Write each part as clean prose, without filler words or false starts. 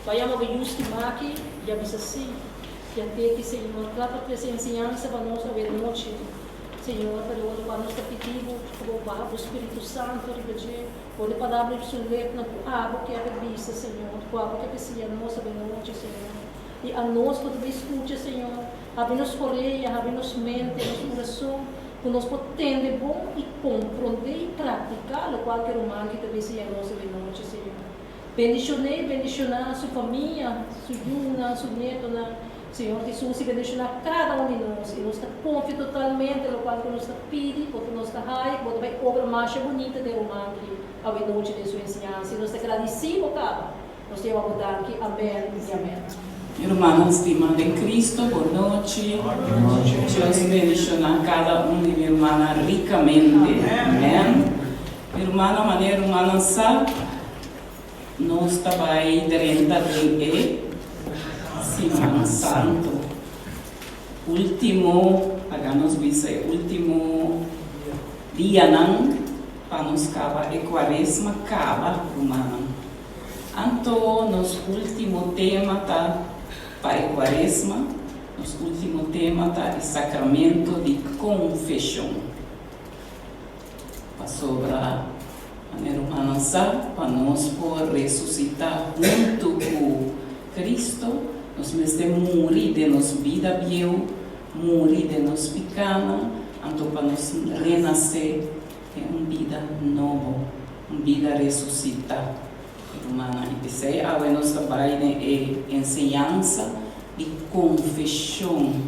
Bo a yama bo yu stimá aki i a bisa sí. I a teki, Señor, kla pa trese enseñansa pa nos awe nochi. Señor, pero ora ku anos ta pidi Bo pa Bo baha Bo Spiritu Santu riba dje, pone palabra riba su lepnan ku Abo kier a bisa, Señor, ku Abo kier a siña nos awe nochi, Señor. I anos ku ta bai skucha, Señor, habri nos orea, habri nos mente, nos kurason, ku nos por tende bon i komprondé i praktiká lokual ku e ruman ki ta bai siña nos awe nochi, Señor. Bendishoné, bendishoná su famia, su yunan, su nietonan. Señor Jesus, i bendishoná kada un di nos. I nos ta konfia totalmente lokual ku nos ta pidi, bo ta nos ta haya, ku bo ta bai obra masha bunita den ruman ki awe nochi den su enseñansa. I nos ta gradisí bo kaba. Nos ta yama bo danki. Amèn i amèn. Mi rumannan stima den Cristo, bo nochi. Dios bendishoná kada un di mi rumannan rikamente. Amèn. Mi rumannan, manera rumannan sa, nos ta bai drenta den e Siman Santu. Ultimo, laga nos bisa e ultimo dianan pa nos kaba e Kuaresma kaba, rumannan. Anto nos ultimo tema ta pa e Kuaresma, nos ultimo tema ta e Sakramento di Konfeshon. Pasobra, manera rumannan sa, pa nos por resusitá huntu ku Cristo, nos mester muri den nos bida bieu, muri den nos pikánan, anto pa nos renasé den un bida nobo, un bida resusitá. Rumannan, i p'esei awe nos ta bai den e enseñansa di konfeshon.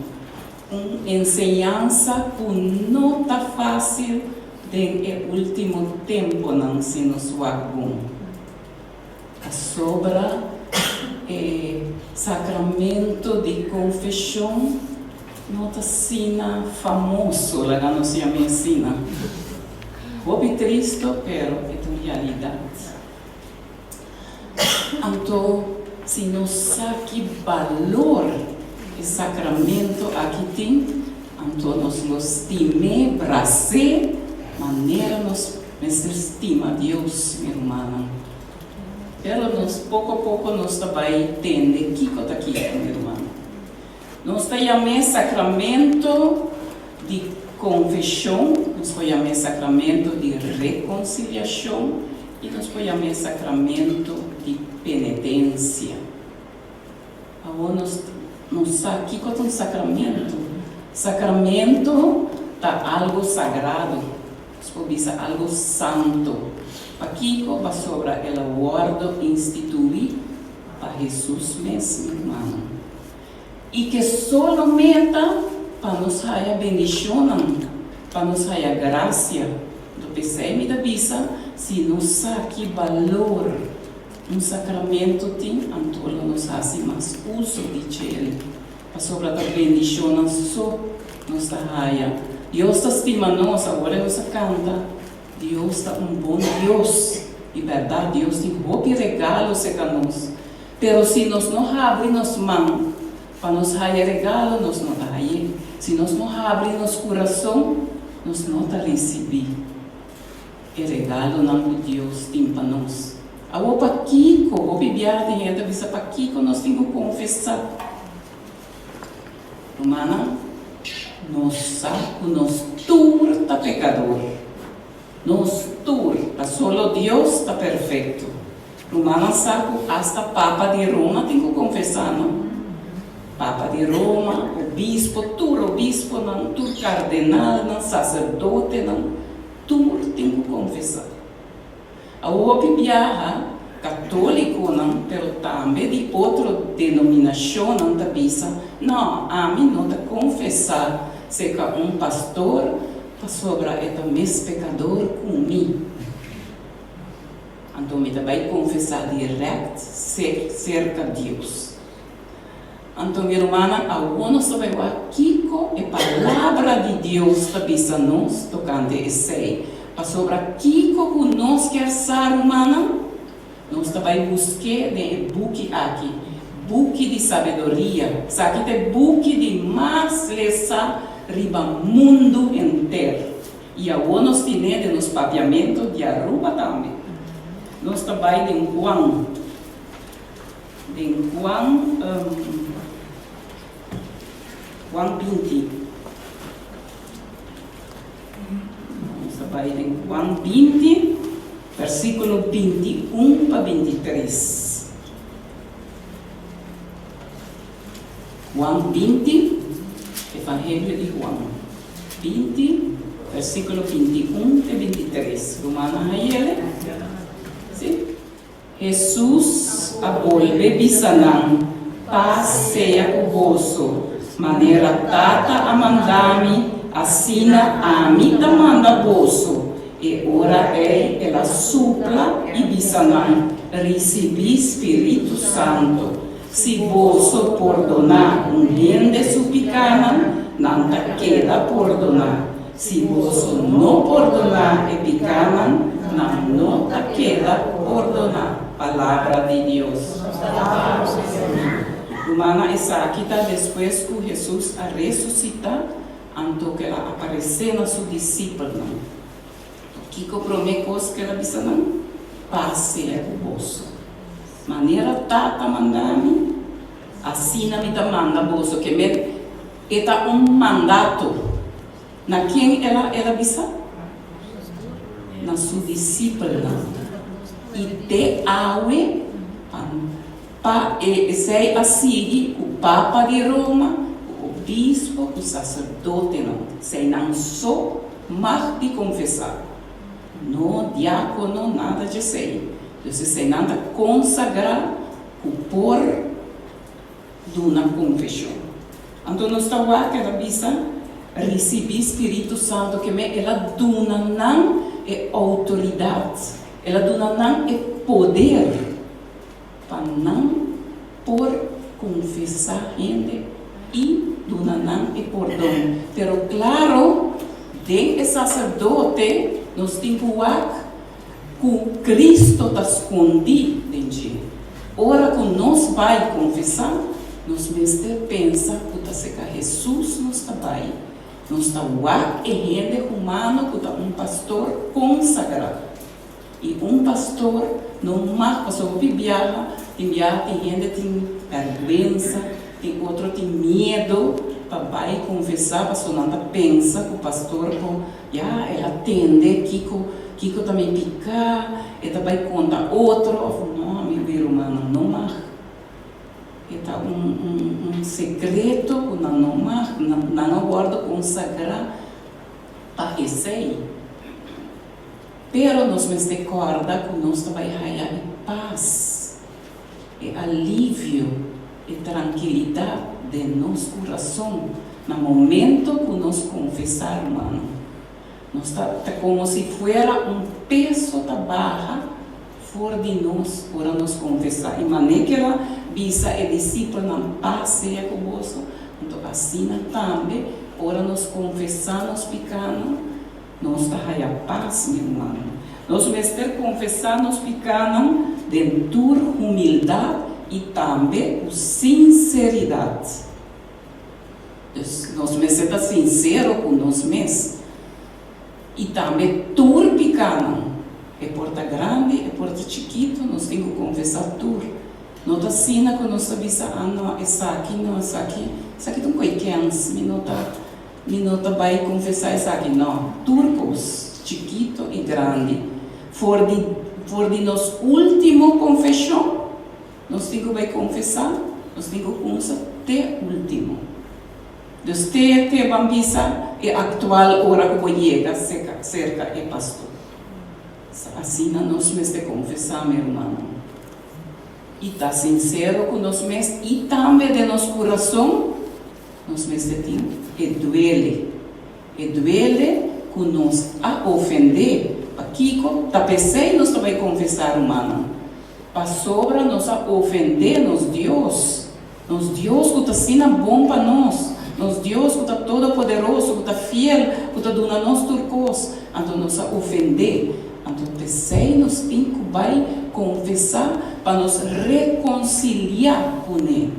Un enseñansa ku no ta fásil den e último temponan si nos wak bon. Pasobra e sakramento di konfeshon no ta asina famoso, laga nos yam'é asina. Hopi tristo, pero e ta un realidat. Anto, si nos sa ki balor e sakramento aki tin, anto nos lo stim'é, bras'é, manera nos mester stima Dios, mi rumannan. Pero nos poko poko nos ta bai tende kiko ta kiko, mi rumannan. Nos ta yam'é sakramento di konfeshon, nos por yam'é sakramento di rekonsiliashon i nos por yam'é sakramento di penetensia. Awor nos no sa kiko ta un sakramento. Sakramento ta algu sagrado, nos por bisa algu santu. Pakiko? Pasobra el a wòrdu instituí pa Hesus mes, mi rumannan. I ke solo meta pa nos haya bendishonnan, pa nos haya grasia. Anto p'esei mi ta bisa, si nos sa ki balor un sakramento tin, anto lo nos hasi mas uso di djel, pasobra ta bendishonnan so nos ta haya. Dios ta stima nos, awor e nos a kanta. Dios ta un bon Dios. Di bèrdat, Dios tin hopi regalo serka nos. Pero si nos no habri nos man pa nos haya regalo, nos no ta hay'é. Si nos no habri nos kurason, nos no ta risibí e regalonan ku Dios tin pa nos. Awor pakiko? Hopi biaha tin hende ta bisa, Pakiko nos tin ku konfesá? Rumannan, nos sa ku nos tur ta pekador. Nos tur, ta solo Dios ta perfekto. Rumannan sa ku asta Papa di Roma tin ku konfesá, no? Papa di Roma, obispo, tur obisponan, tur kardenalnan, saserdotenan, tur tin ku konfesá. Awor hopi biaha katólikonan pero tambe di otro denominashonnan ta bisa, No, ami no ta konfesá serka un pastor pasobra e ta mes pekador ku mi. Anto mi ta bai konfesá dirèkt serka Dios. Anto mi rumannan, awor nos ta bai wak kiko e Palabra di Dios ta bisa nos tokante esei. Pasobra kiko ku nos kier sa, rumannan, nos ta bai busk'é den e buki aki, Buki di Sabiduria. Esaki ta e buki di mas lesá riba mundu henter. I awor nos tin'é den nos papiamentu di Aruba tambe. Nos ta bai den Juan. Den Juan, Juan 20. Nos ta bai den Juan 20, versíkulo 21 pa 23. Juan 20, Evangelio di Juan 20, versíkulo 21 te 23. Rumannan hayele? Sí? Hesus a bolbe bisa nan, Pas sea ku boso. Manera Tata a manda mi, asina ami ta manda boso. E ora ei el a supla i bisa nan, Risibí spiritu santu. Si boso pordoná un hende su pikánan, nan ta keda pordoná. Si boso no pordoná e pikánan, nan no ta keda pordoná. Palabra di Dios. Rumannan, esaki ta despues ku Hesus a resusitá, anto ku el a aparesé na su disipelnan. Kiko promé kos ku el a bisa nan? Pas sea ku boso. Manera Tata manda mi, asina mi ta manda boso. Ke men e ta un mandato. Na ken el a el a bisa? Na su disipelnan. I te awe pa pa e esei a sigui ku Papa di Roma, ku obispo, ku saserdotenan. Eseinan so mag di konfesá. No diákono, nada djesei. Dus eseinan ta konsagrá ku por duna konfeshon. Anto nos ta wak el a bisa, Risibí spiritu santu, ke me el a duna nan e outoridat, el a duna nan e poder pa nan por konfesá hende i duna nan e pordon. Pero klaro, den e saserdote nos tin ku wak ku Cristo ta skondí den dje. Ora ku nos bai konfesá, nos mester pensa ku ta seka Hesus nos ta bai. Nos ta wak e hende humano ku ta un pastor konsagrá. I un pastor no mag, pasobra hopi biaha tin biaha tin hende tin bèrgwensa, tin otro tin miedo pa bai konfesá pasobra nan ta pensa ku pastor por Ya el a tende kiko kiko ta mi piká, e ta bai konta otro òf no, amigu i rumannan, no mag. E ta un un un sekreto ku nan no mag, nan nan a wòrdu konsagrá pa esei. Pero nos mester kòrda ku nos ta bai haya e pas, e alivio, e trankilidat den nos kurason na momento ku nos konfesá, rumannan. Nos ta ta komo si fuera un peso ta baha for di nos ora nos konfesá. I manera ku el a bisa e disipelnan, Pas sea ku boso, anto asina tambe ora nos konfesá nos pikánan, Nos ta haya pas, mi rumannan. Nos mester konfesá nos pikánan den tur humildat i tambe ku sinseridat. Dus, nos mester ta sinsero ku nos mes i tambe tur pikánan. E por ta grandi, e por ta chikitu, nos tin ku konfesá tur. No ta asina ku nos ta bisa, Ah, no, esaki no, esaki, esaki ta un koi kèns, mi no ta. Mi no ta bai konfesá esaki, no, tur kos, chikito i grandi. For di for di nos último konfeshon, nos tin ku bai konfesá, nos tin ku kumsa te último. Dus te te ban bisa e aktual ora ku bo yega seka serka e pastor. Asina nos mester konfesá, mi rumannan. I ta sinsero ku nos mes i tambe den nos kurason. Nos mester tin e duele, e duele ku nos a ofendé. Pakiko? Ta p'esei nos ta bai konfesá, rumannan, pasobra nos a ofendé nos Dios, nos Dios ku ta asina bon pa nos, nos Dios ku ta todopoderoso, ku ta fiel, ku ta duna nos tur kos. Anto nos a ofendé. Anto p'esei nos tin ku bai konfesá pa nos rekonsiliá kuné.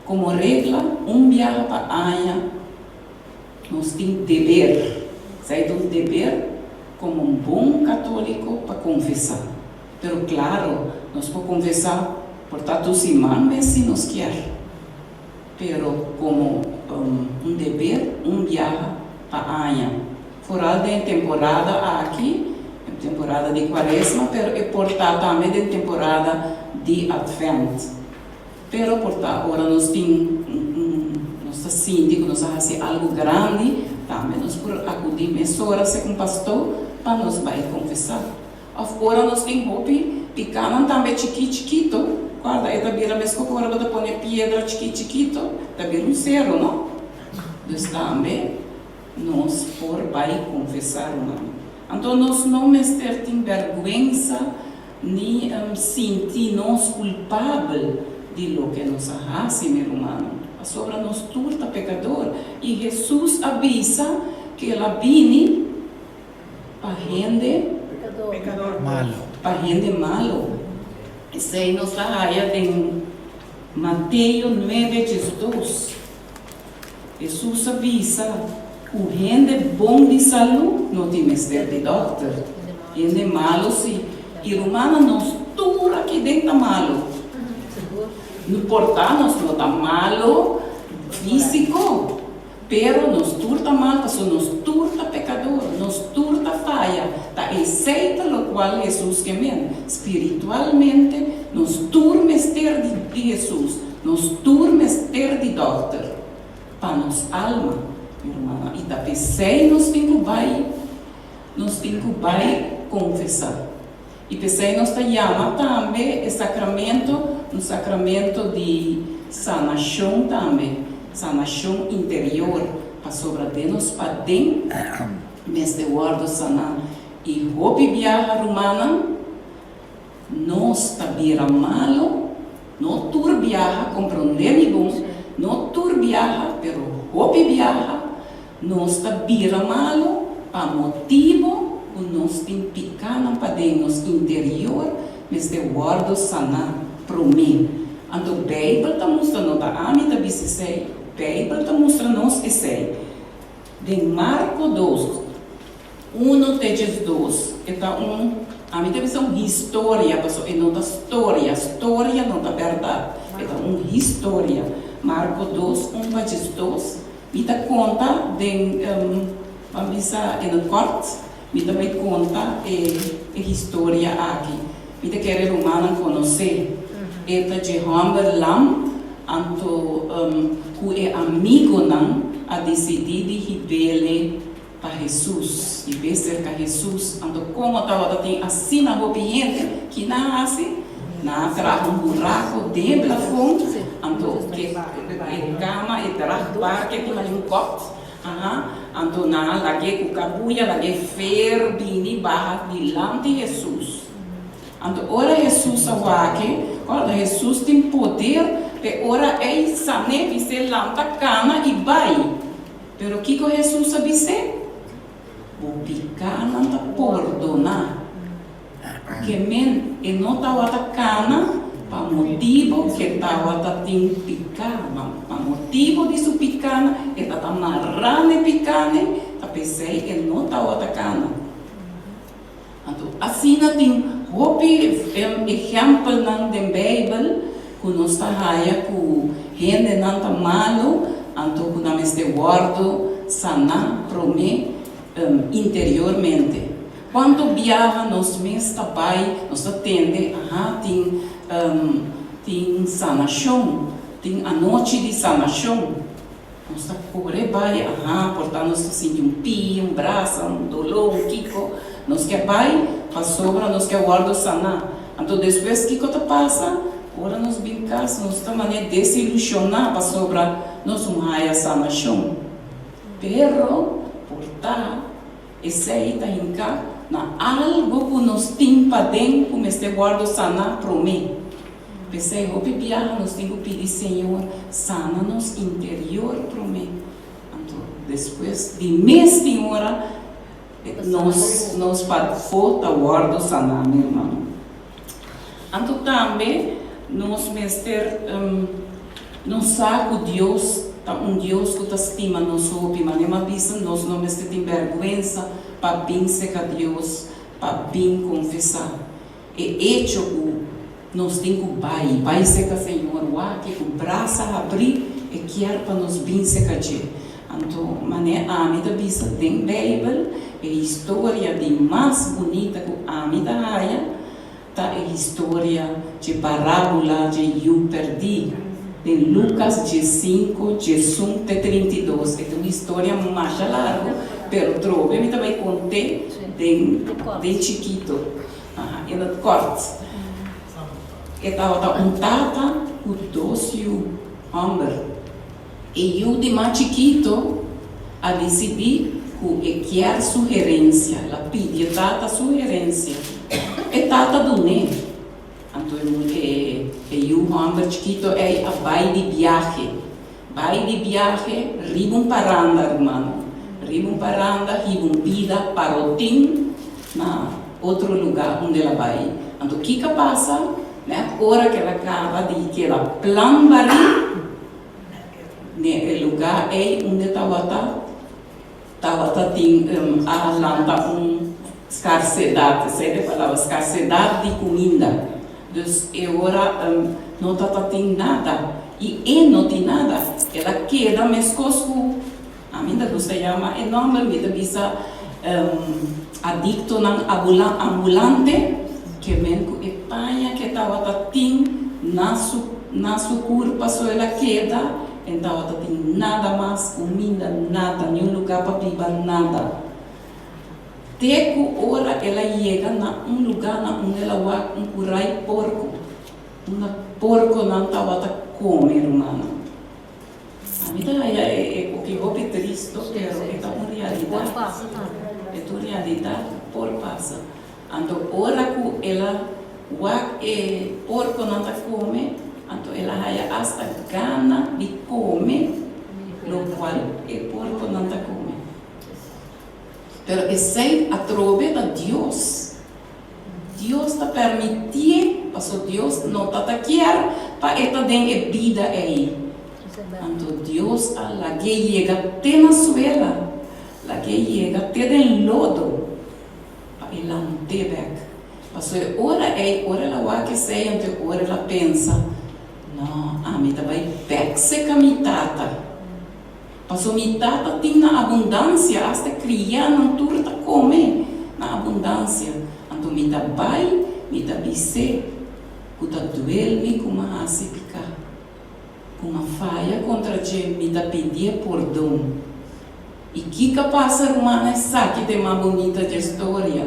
Komo regla, un biaha pa aña nos tin deber, esei ta un deber komo un bon katóliko pa konfesá. Pero klaro, nos por konfesá. Por ta tur siman mes si nos kier, pero komo un deber un biaha pa aña. Foral den e temporada aki, e temporada di Kuaresma, pero e por ta tambe den temporada di Atvènt. Pero por ta ora nos tin nos ta sinti ku nos a hasi algu grandi, tambe nos por akudí mesora segun pastor pa nos bai konfesá. Of ora nos tin hopi pikánan tambe chikí chikito, kòrda e ta bira meskos ku ora bo ta pone piedra chikí chikito, ta bira un sero, no? Dus tambe nos por bai konfesá, ruman. Anto nos no mester tin bèrgwensa ni sinti nos kulpabel di loke nos a hasi, mi rumannan, pasobra nos tur ta pekador i Hesus a bisa ku el a bini Pa hende Malo. Pa hende malo. Esei nos ta haya den Mateo nuebe 12. Hesus a bisa ku hende bon di salu no tin mester di dòkter, hende malo si. I rumannan, nos tur aki den ta malo. No por ta nos no ta malo físiko. Pero nos tur ta mal paso nos tur ta pekador, nos tur ta faya, ta esei ta lokual Hesus ke men. Spiritualmente nos tur mester di di Hesus, nos tur mester di dòkter pa nos alma, mi rumannan, i ta p'esei nos tin ku bai, nos tin ku bai konfesá. I p'esei nos ta yama tambe e sakramento un sakramento di sanashon tambe, sanashon interior, pasobra den nos paden mester wòrdu saná. I hopi biaha, rumannan, nos ta bira malu, no tur biaha, komprondé mi bon, no tur biaha, pero hopi biaha Nos ta bira malu pa motibu ku nos tin pikánan paden nos interior mester wòrdu saná promé. Anto Beibel ta mustra, no ta ami ta bisa esei, Beibel ta mustra nos esei. Den Marko dos, unu te 12, e ta un, ami ta bisa un historia, pasobra e no ta storia, storia no ta bèrdat, e ta un historia. Marko dos, un pa 12. Mi ta konta den, ban bisa in het kort, mi ta bai konta e e historia aki. Mi ta kere rumannan konosé. E ta dje hòmber lam, anto ku e amigonan a disidí di hib'ele pa Hesus, hib'é serka Hesus. Anto komo tabata tin asina hopi hende, ki nan a hasi? Nan a traha un buraku den e plafon, anto ke e kama, e draagbaar ke tin un kòt, aha, anto nan a lag'é ku kabuya, lag'é fer bini baha dilanti Hesus. Anto ora Hesus a wak e, kòrda Hesus tin poder p'e ora ei san'é, bis'é lanta kana i bai. Pero kiko Hesus a bis'é? Bo pikánan ta pordoná. Ke men e no tawata kana pa motibo ke tawata tin piká, ma pa motibo di su pikánan e tata mará n'e pikánan, ta p'esei e no tawata kana. Anto asina tin hopi ehèmpelnan den Beibel ku nos ta haya ku hendenan ta malu anto ku nan mester wòrdu saná promé interiormente. Kuantu biaha nos mes ta bai, nos ta tende, aha, tin tin sanashon, tin anochi di sanashon. Nos ta kore bai, aha, por ta nos ta sinti un pie, un brasa, un doló, un kiko. Nos ke bai pasobra nos ke wòrdu saná. Anto despues kiko ta pasa? Ora nos bin kas nos ta manera desilushoná pasobra nos un haya sanashon. Pero por ta esei ta hinká na algu ku nos tin paden ku mester wòrdu saná promé. P'esei hopi biaha nos tin ku pidi Señor sana nos interior promé, anto despues di mes tin ora nos nos pafó ta wòrdu saná, mi hermano. Anto tambe nos mester nos sa ku Dios ta un Dios ku ta stima nos hopi, manera mi a bisa nos no mester tin bèrgwensa pa bin serka Dios pa bin konfesá. E echo ku. Nos tin ku bai, bai serka Señor, wak ku brasa habrí e kier pa nos bin serka dje. Anto, manera ami ta bisa den Beibel, e historia di mas bunita ku ami ta haya ta e historia dje parábola dje yu pèrdí den Lukas 15, 11 te 32. E ta un historia masha largu, pero trobe mi ta bai kont'é den den chikito. Aha, in het kort. E tabata un tata ku dos yu hòmber. E yu di mas chikito a disidí ku e kier su herensia. El a pidi e tata su herensia. E tata dun'é. Anto e e yu hòmber chikito ei a bai di biahe. Bai di biahe riba un paranda, rumannan. Riba un paranda hiba un bida parotin na otro lugá unda el a bai. Anto kiko a pasa? Nèt ora ku el a kaba di keda plan barí n'e e lugá ei unda e tabata, tabata tin a lanta un skarsedat, esei ta e palabra, skarsedat di kuminda. Dus e ora no tatatin nada i e no tin nada. El a keda meskos ku, ami ta gusta yama e nòmber, mi ta bisa adiktonan ambulante, ke men ku e paña ke tabata tin na su na su kurpa so el a keda, e tabata tin nada mas, kuminda, nada, niun lugá pa biba, nada. Te ku ora el a yega na un lugá na unda el a wak un kurai porko, unda porkonan tabata kome, rumannan. Ami ta haya e koki hopi tristo, pero e ta un realidat. E ta un realidat ku por pasa. Anto ora ku el a wak e porkonan ta kome, anto el a haya asta gana di kome lokual e porkonan ta kome. Pero esei atrobe ta Dios. Dios ta permitié, paso Dios no ta ta kier pa e ta den e bida ei. Anto Dios a lag'é yega te na suela, lag'é yega te den lodo pa e lant'é bèk. Paso e ora ei, ora el a wak esei, anto e ora el a pensa, No, ami ta bai bèk seka mi tata. Paso mi tata tin na abundansia, asta krianan tur ta kome na abundansia. Anto mi ta bai, mi ta bis'é ku ta duel mi ku m'a hasi piká, ku m'a faya kontra dje, mi ta pidié pordon. I kiko a pasa, rumannan? Esaki ta e mas bunita dje storia.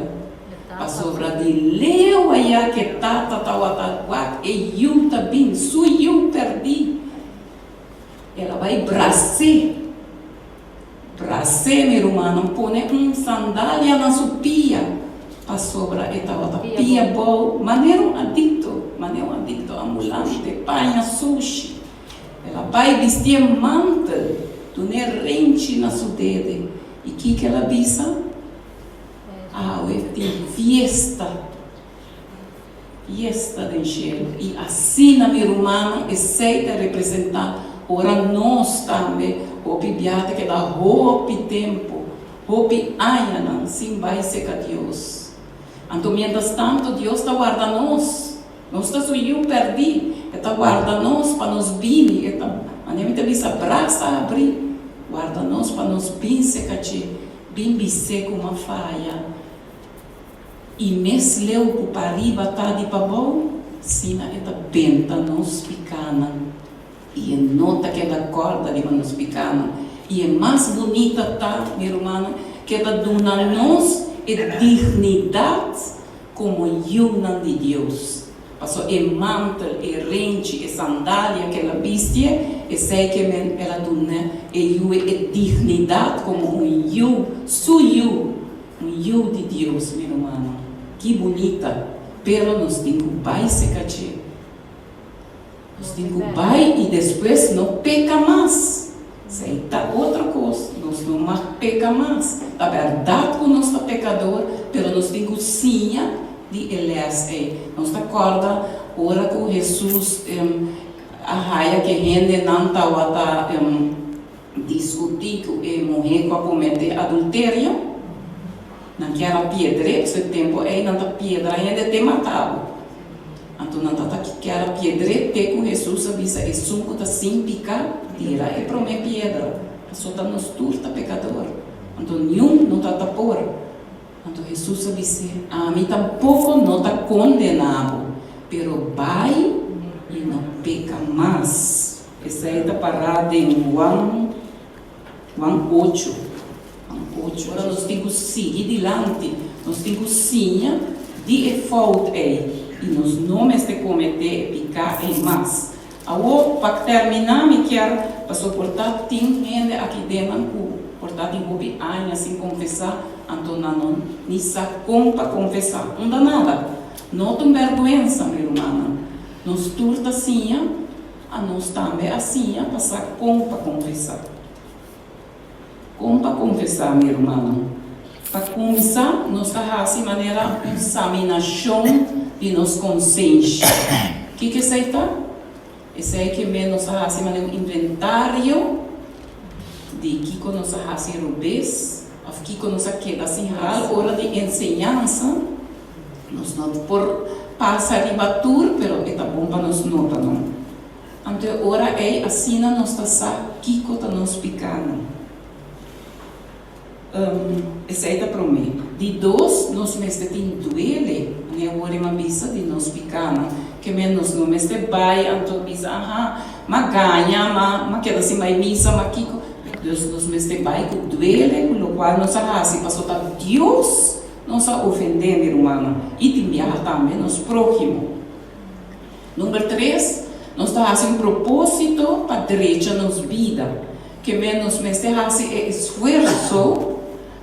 Pasobra di leu ayá ku e tata tawata wak e yu ta bin, su yu pèrdí. El a bai bras'é, bras'é, mi rumannan, pone un sandalia na su pia, pasobra e tabata pia bou, manera un adikto, manera un adikto ambulante, paña sushi. El a bai bistié mantel, dun'é renchi na su dede. I kiko el a bisa? Awe tin fiesta. Fiesta den shelu. I asina, mi rumannan, esei ta representá ora nos tambe hopi bia ta keda hopi tempu, hopi añanan sin bai serka Dios. Anto miéntras tantu Dios ta warda nos. Nos ta su yu pèrdí. E ta warda nos pa nos bini. E ta, manera mi ta bisa, brasa habrí, warda nos pa nos bin serka dje, bin bis'é ku m'a faya. I mes leu ku pariba ta di pabou, sina e ta benta nos pikánan, i e no ta keda kòrda riba nos pikánan. I e mas bunita ta, mi rumannan, ku e ta duna nos e dignidat komo yunan di Dios. Pasobra e mantel, e renchi, e sandalia ku el a bistie, esei ke men el a duna e yu e dignidat komo un yu, su yu. Un yu di Dios, mi rumannan. Ki bunita! Pero nos tin ku bai seka dje. Nos tin ku bai i despues no peka mas. Esei ta otro kos, nos no mag peka mas. Ta bèrdat ku nos ta pekador, pero nos tin ku siña di e lès ei. Nos ta kòrda ora ku Hesus a haya ku e hendenan tabata Diskutí ku e muhé ku a kometé adulterio. Nan kier a piedr'é, pasobra e tempu ei nan ta piedra hende te mata bo. Anto nan tata kier a piedr'é te ku Hesus a bisa, Esun ku ta sin piká, tira e promé piedra. Pasobra ta nos tur ta pekador, anto niun no tata por. Anto Hesus a bis'é, Ami tampoko no ta kondená bo, pero bai i no peka mas. Esei ta pará den Juan, Juan ocho, Juan ocho. Ora nos tin ku sigui dilanti, nos tin ku siña di e fout ei i nos no mester kometé e piká ei mas. Awor, pa terminá mi kier pa soportá tin hende aki den nan ku por ta tin hopi aña sin konfesá, anto nan no ni sa kon pa konfesá. Unda nada. No ta un bèrgwensa, mi rumannan. Nos tur ta siña, anos tambe a siña pa sa kon pa konfesá. Kon pa konfesá, mi rumannan? Pa kuminsá, nos ta hasi manera un saminashon di nos konsenshi. Kiko esei ta? Esei ke men nos ta hasi manera un inventario di kiko nos a hasi robes òf kiko nos a keda sin hal ora di enseñansa. Nos no por pasa riba tur, pero e ta bon pa nos nota nan. Anto e ora ei asina nos ta sa kiko ta nos pikánan. Esei ta promé. Di dos, nos mester tin duele, manera wor e bisa, di nos pikánan. Ke men nos no mester bai anto bisa, Aha, m'a gaña, m'a keda sin bai misa, m'a kiko. Dus nos mester bai ku duele ku lokual nos a hasi, pasobra ta Dios nos a ofendé, mi rumannan, i tin biaha tambe nos próhimo. Number tres, nos ta hasi un propósito pa drecha nos bida. Ke men nos mester hasi e esfuerso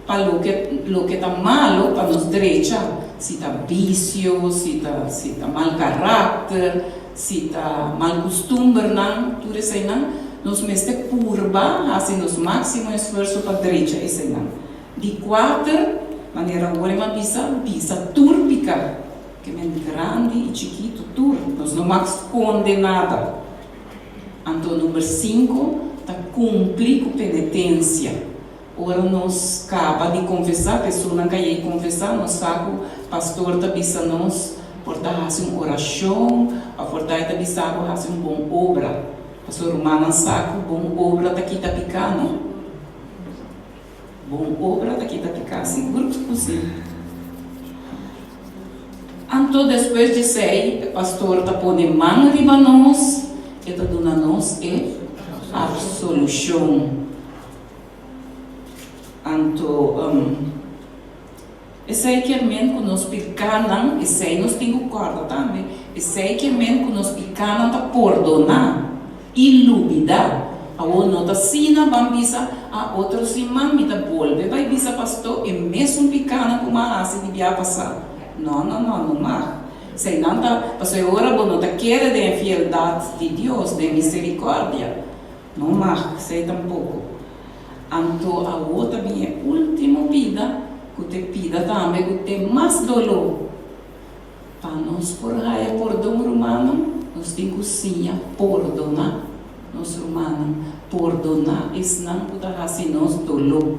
pa loke loke ta malo pa nos drecha, si ta bisio, si ta si ta mal karakter, si ta mal kustumbernan, tur eseinan nos mester purba hasi nos máksimo esfuerso pa drecha eseinan. Di kuater, manera awor e m'a bisa, bisa tur piká. Ke men grandi i chikitu tur, nos no mag skonde nada. Anto number sinku ta kumpli ku penetensia. Ora nos kaba di konfesá, personan ka yei konfesá, nos sa ku pastor ta bisa nos por ta hasi un orashon òf por ta e ta bisa bo hasi un bon obra. Pasobra rumannan sa ku bon obra ta kita piká, no? Bon obra ta kita piká, sigur ku si. Anto despues di esei e pastor ta pone man riba nos, e ta duna nos e absolushon. Anto esei kier men ku nos pikánan, esei nos tin ku kòrda tambe, esei kier men ku nos pikánan ta pordoná i lubidá. Awor no ta asina ban bisa, A otro siman mi ta bolbe bai bisa pastó e mesun pikánan ku m'a hasi di bia pasá. No, no, no, no mag. Eseinan ta pasobra e ora bo no ta kere den e fieldat di Dios, den miserikòrdia. No mag, esei tampoko. Anto awor ta bin e último pida, ku ta e pida tambe ku te mas doló. Pa nos por haya pordon, rumannan, nos tin ku siña pordoná nos rumannan, pordoná esnan ku ta hasi nos doló,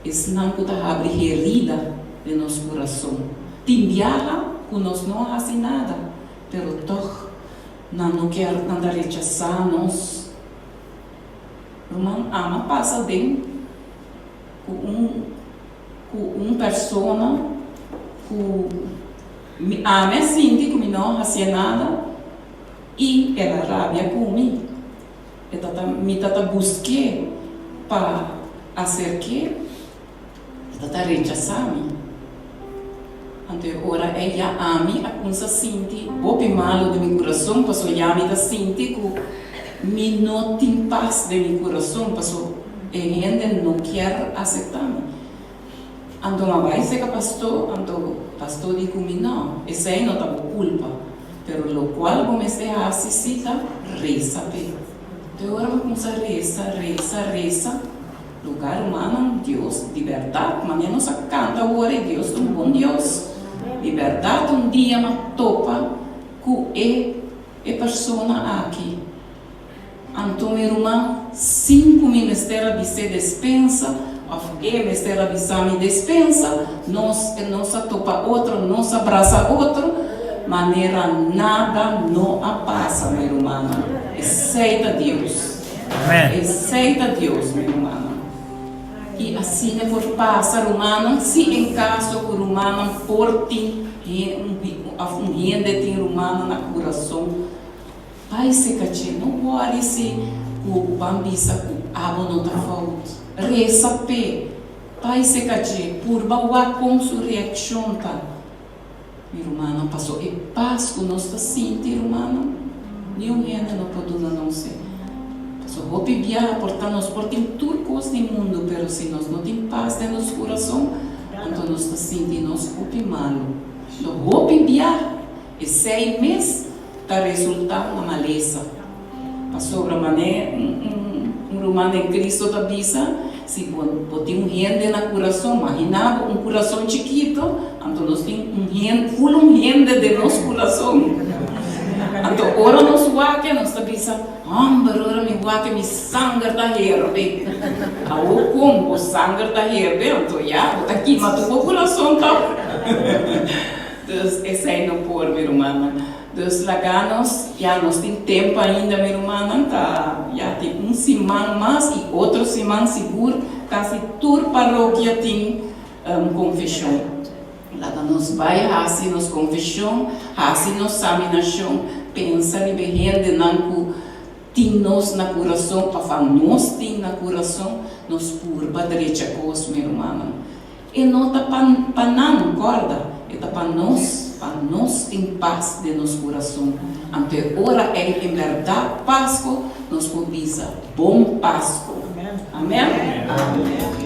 esnan ku ta habri herida den nos kurason. Tin biaha ku nos no a hasi nada, pero tòg nan no kier, nan ta rechasá nos. Ruman, ama pasa den ku un ku un persona ku mi ami a sinti ku mi no a hasié nada i el a rabia ku mi. E ta ta mi ta ta busk'é pa aserk'é, e ta ta rechasá mi. Anto e ora ei ya ami a kumsa sinti hopi malu den mi kurason pasobra ya mi ta sinti ku mi no tin pas den mi kurason pasobra e hende no kier aseptá mi. Anto mi a bai seka pastó, anto pastó di ku mi, No, esei no ta bo kulpa, pero lokual bo mester hasi si ta resa p'e. Anto e ora mi a kumsa resa, resa, resa. Lugar rumannan, Dios di bèrdat, manera nos a kanta awor e Dios ta un bon Dios. Di bèrdat un dia m'a topa ku e e persona aki. Anto mi ruman, sin ku mi mester a bis'é despensa òf e mester a bisa mi despensa, nos nos a topa otro, nos a brasa otro. Manera nada no a pasa, mi rumannan. Esei ta Dios. Esei ta Dios, mi rumannan. I asina por pasa, rumannan, si en kaso ku rumannan por tin òf un hende tin rumannan na kurason, bai seka dje. No wòri si ku ban bisa ku abo no ta fout. Resa p'e. Bai seka dje. Purba wak kon su reakshon ta. Mi rumannan, paso e pas ku nos ta sinti, rumannan, niun hende no por duna nos e. Paso hopi biaha por ta nos por tin tur kos di mundu, pero si nos no tin pas den nos kurason, anto nos ta sinti nos hopi malu. No hopi biaha esei mes ta resultá na malesa. Pasobra manera un ruman den Cristo ta bisa, si bo bo tin un hende na curason, magina bo un curason chikito, anto nos tin un hende, ful un hende den nos curason. Anto ora nos wak nos ta bisa, homber ora mi wak mi sanger ta herbe. Awor con bo sanger ta herbe, anto ya bo ta kima tur bo curason tog. Dus esey no por mi rumannan. Dus laga nos, ya nos tin tempu ainda mi rumannan, ta ya tin un siman mas y otro siman sigur casi tur parokia tin confesion. Laga nos bay haci nos confesion, haci nos saminacion, pensa riba e hendenan cu tin nos na curason of a nos tin na curason, nos purba drecha cos mi rumannan. E no ta pa pa nan, kòrda, e ta pa nos, pa nos tin pas den nos kurason. Anto e ora ei en bèrdat Pasko nos por bisa, Bon Pasko! Amèn. Amèn.